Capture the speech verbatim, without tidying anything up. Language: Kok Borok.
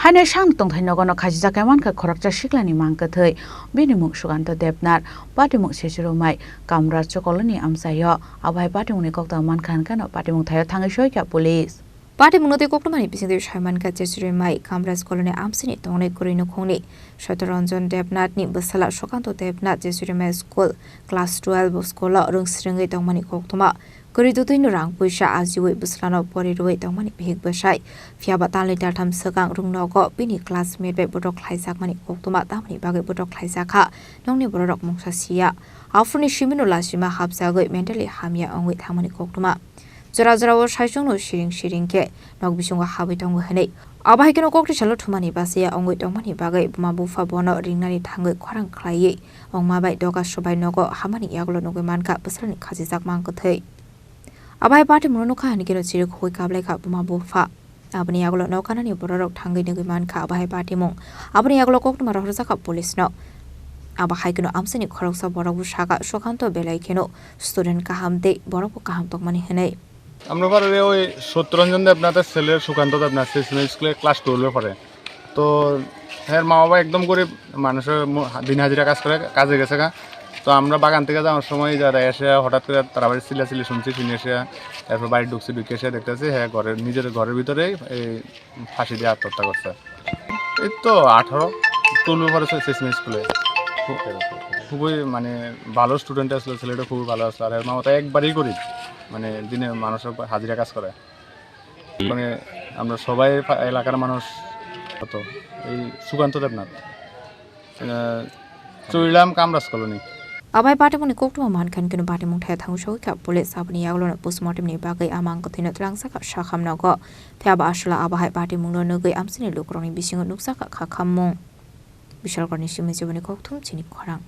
Haino sang tongthai nogo no khachijak khe mankha khoroksa siklani mang kwthwi. Bini mung Sukanto Debnath, patimung Sesirumai, Kamraj Chokoloni amchaio. Abo hai patimungni koktwma mankha hwnkhe no patimung thaio thangwi soikha police. Patimungno tei koktwmani bisingtwi saimankha Jesuri Mai, Kamraj Koloni amchaini tongnai kwrwi nukhungni Sottoranjan Debnathni bwsala Sukanto Debnath Jesuri Mai School class twelve school-o rwngsrwngwi tongmani koktwma. Kwrwi dudwino rang puisa ajiwi bwsalano pori rwwi tongmani bihik bwsai. Phiyaba talni taltham swkang rwngnogo bini classmate bai botok khlaijakmani koktwma tamni bagwi botok khlaijakha nokni bororok mungsa siya. Aphuruni simino lachima hapjagwi mentally hamya wngwi thangmani koktwma. Jora jorao saichungno siring siring khe nok bisingo habwi tongo hwnwi. Abo hai kheno koktwi salo thumani bachaya wngwi tongmani bagwi buma bupha bono ringnani thangwi khorang khlaiwi wngma bai doga swbai nogo hamani yagulo nugwi mankha bwsarokni khachijak mang kwthwi. Abo hai patimungno nukha hwnwi kheno chirikhuwi kablaikha buma bupha. Aboni yagulo nok kanani bororok thangwi nugwi mankha abo hai patimung. Aboni yagulo koktwma rohorjakha police no. Abo hai kheno amchaini khoroksa borok bwsakha Sukanto belai kheno student kaham tei borokbo kaham tongmani hwnwi. আমরা পাড়ার ওই সত্যরঞ্জন দেবনাথের ছেলে সুকান্ত দেবনাথ, সে স্কুলে ক্লাস টুয়েলভে পড়ে। তো এর মা বাবা একদম গরিব মানুষের, ম-, দিন হাজিরা কাজ করে, কাজে গেছে গা। তো আমরা বাগান থেকে যাওয়ার সময় যারা এসে হঠাৎ করে তারা বাড়ির চিল্লাচিল্লি শুনছি, শুনে এসে এরপর বাড়ি ঢুকছি, ঢুকে এসে দেখতেছি হ্যাঁ ঘরের, নিজের ঘরের ভিতরেই এই ফাঁসি দিয়ে আত্মহত্যা করছে। এই তো আঠারো, টুয়েলভে পড়েছে সে স্কুলে। খু-, খুবই মানে ভালো স্টুডেন্ট আসলো, ছেলেটা খুবই ভালো আসলো। আর এর মা বাবা তো একবারেই গরিব, মানে দিনে মানুষের উপর হাজিরা কাজ করে। মানে আমরা সবাই পা-, এলাকার মানুষ কত এই সুকান্ত দেবনাথ, আহ, চুইলাম Kamaraj colony. Abo hai patimungni koktwma mankha hwnwi kheno patimung thaya thangwi sogwi kha police. Aboni yagulo no postmortem ni bagwi a mang kwthwino twlangsa kha sakham nogo. Phiya ba aswla abo hai patimungno nugwi amchaini lukurokni bisingo nukjakha kha khammung. Bishalgarhni simi jiboni kokthum chini khorang.